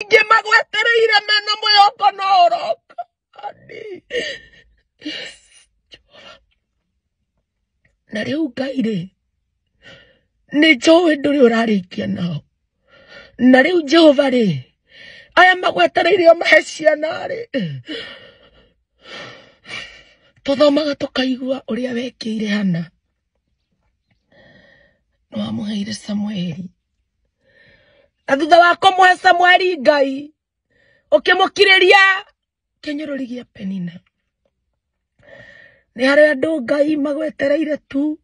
Aingĩ magwetereire mena mwĩhoko no ũroka. Andi. Na rĩu Ngai rĩ, nĩ njũĩ ndũrĩ ũrarĩkia nao. Na rĩu Jehova rĩ, aya magwetereire ũmahe ciana rĩ, tũthomaga tũkaigua ũrĩa wekĩire Hana. Nĩ wamũheire Samueli. Na thutha wa kũmũhe Samueli Ngai, ũkĩmũkirĩria kĩnyũrũri gĩa Penina. Nĩ harĩ andũ Ngai magwetereire tu,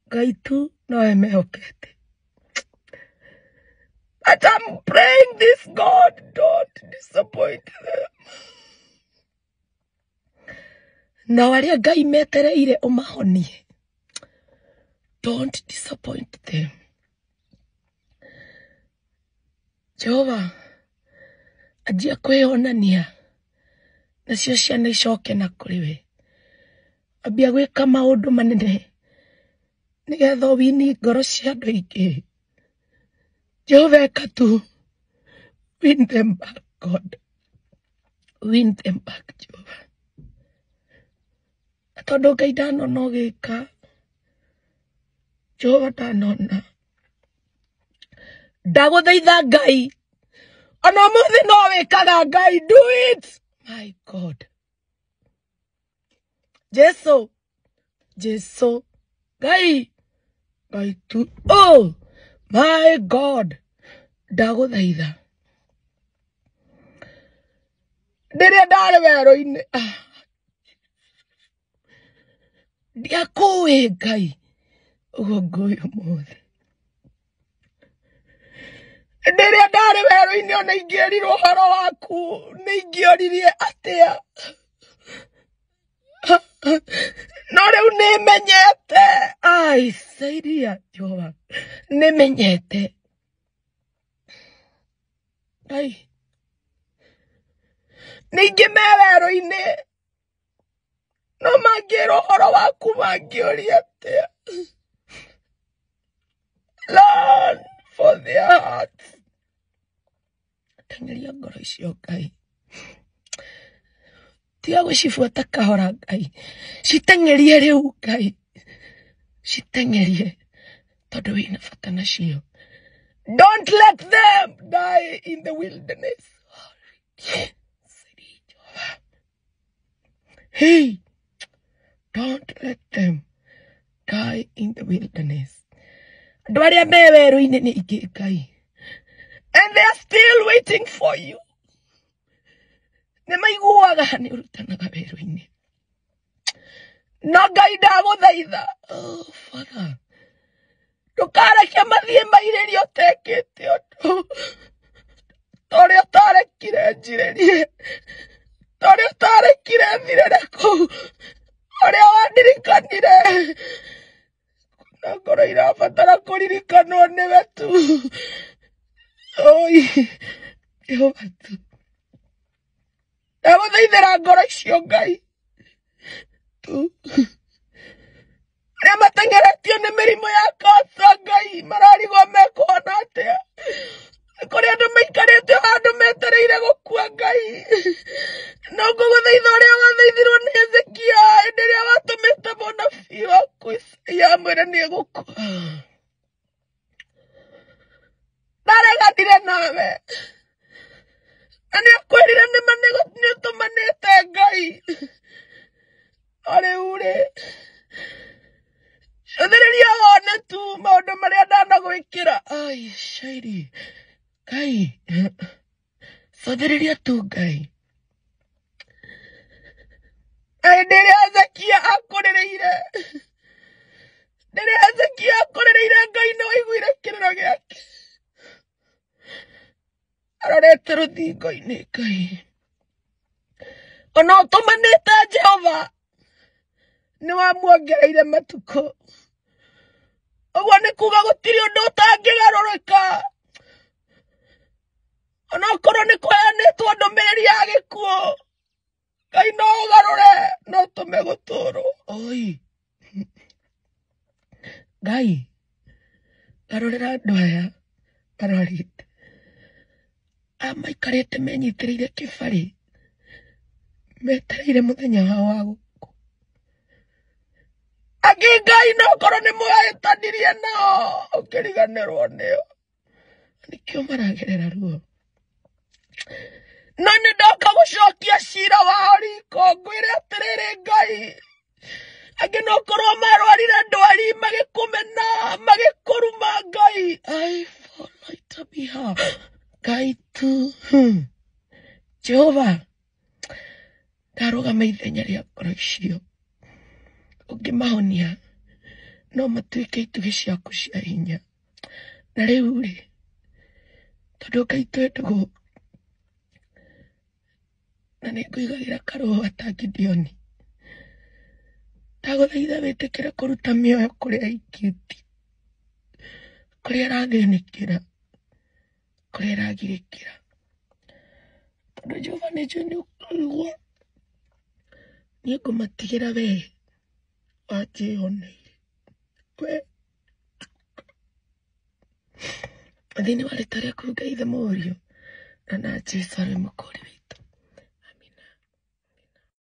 Ngai tu nowe mehokete. But I'm praying this God, don't disappoint them. Nao arĩa Ngai metereire ũmahonie, don't disappoint them. Jehova anjia kwĩyonania nacio ciana icoke na kũrĩ we. Ambia gwĩka maũndũ manene nĩgetha ũwini ngoro cia andũ aingĩ. Jehova eka tu, win them back God, win them back Jehova. Na tondũ Ngai ndanona ũgĩka, Jehova ndanona, ndagũthaitha Ngai, ona ũmũthĩ no wĩkaga Ngai, do it my God. Jesu, Jesu, Ngai, Ngai tu, oh my God, ndagũthaitha rĩrĩa ndarĩ werũ-inĩ, ah, ndiakũĩ Ngai ũguo ngũĩ ũmũthĩ. Rĩrĩa ndarĩ werũ-inĩ ona ingĩerirwo ũhoro waku nĩ ingĩoririe atĩa, no rĩu nĩmenyete. Ai, saidia Jehova, nĩmenyete. Ai, ningĩ me werũ-inĩ no mangĩrwo ũhoro waku mangĩũria atĩa. Lord, for their hearts. Teng'eria ngoro icio Ngai, tiga gũcibuata kahora Ngai, citeng'erie rĩu Ngai, citeng'erie tondũ wĩna bata nacio. Don't let them die in the wilderness. Hey, don't let them die in the wilderness. Andũ arĩa me werũ-inĩ nĩ aingĩ Ngai, and they are still waiting for you. Nĩ maiguaga nĩ ũrutanaga werũ-inĩ, no Ngai ndagũthaitha, oh Father, ndũkareke mathiĩ mairĩrie ũtekĩte ũndũ, ta ũrĩa ũtarekire njirĩrie, ta ũrĩa ũtarekire thirĩre kũu, ũrĩa wandirikanire. Na ngoro irabatara kũririkanwo nĩwe tu. Oi, Jehova tu. Ndagũthaithĩra ngoro icio Ngai tu. Arĩa mateng'eretio nĩ mĩrimũ ya kansa Ngai mararigwo mekũhona atĩa. Nĩ kũrĩ andũ maikarĩte handũ metereire gũkua Ngai. No ngũgũthaitha ũrĩa wathaithirwo nĩ Hezekia hĩndĩ ĩrĩa watũmĩte mũnabii waku Isaia amwĩre nĩ egũkua. Ndareganire nawe na nĩ akwĩrire nĩma nĩ ũtũmanĩte Ngai. No rĩu rĩ, cũthĩrĩria wone tu maũndũ marĩa ndanagwĩkĩra. Ai, Shairi, Ngai, cũthĩrĩria tu Ngai. Na hĩndĩ ĩrĩa Hezekia akũrĩrĩire, rĩrĩa Hezekia akũrĩrĩire Ngai nĩ waiguire kĩrĩro gĩake arorete rũthingo-inĩ Ngai. Ona ũtũmanĩte Jehova nĩ wamuongereire matukũ. Ũguo nĩ kuga gũtirĩ ũndũ ũtangĩgarũrĩka. Ona okorwo nĩ kũheanĩtwo ndũmĩrĩri ya gĩkuũ, Ngai no ũgarũre no ũtũme gũtũrwo. Oi Ngai, garũrĩra andũ aya marwarĩte. Maikarĩte menyitĩrĩire kĩbarĩ metereire mũthenya wao wa gũkua. Angĩ Ngai no korwo nĩ mwahĩtanirie nao ũkĩriganĩrwo nĩo, nĩkĩo maragerera ruo. No nĩ ndoka gũcokia cira wao riko, ngwĩre atĩrĩrĩ Ngai, angĩ no korwo marwarire ndwari magĩkũmena magĩkũruma Ngai. I follow itabiha Ngai tu. Jehova, ndarũgama ithenya rĩa ngoro icio, ũngĩmahonia no matuĩke itugĩ ciaku cia hinya. Na rĩu rĩ, tondũ Ngai twĩ ndũgũ, na nĩ ngũigagĩra karũhũ ta Gideoni, ndagũthaitha wĩtĩkĩre kũruta mĩoyo kũrĩa aikĩtie, kũrĩa ĩrathĩnĩkĩra, kũrĩa ĩragirĩkĩra, tondũ Jehova nĩ njũĩ nĩ ũkũigua. Niĩ ngũmatigĩra we wanjĩoneire we thĩinĩ wa rĩtwa rĩaku Ngai Ithe Mũriũ na na Jesũ arĩ mũkũri witũ.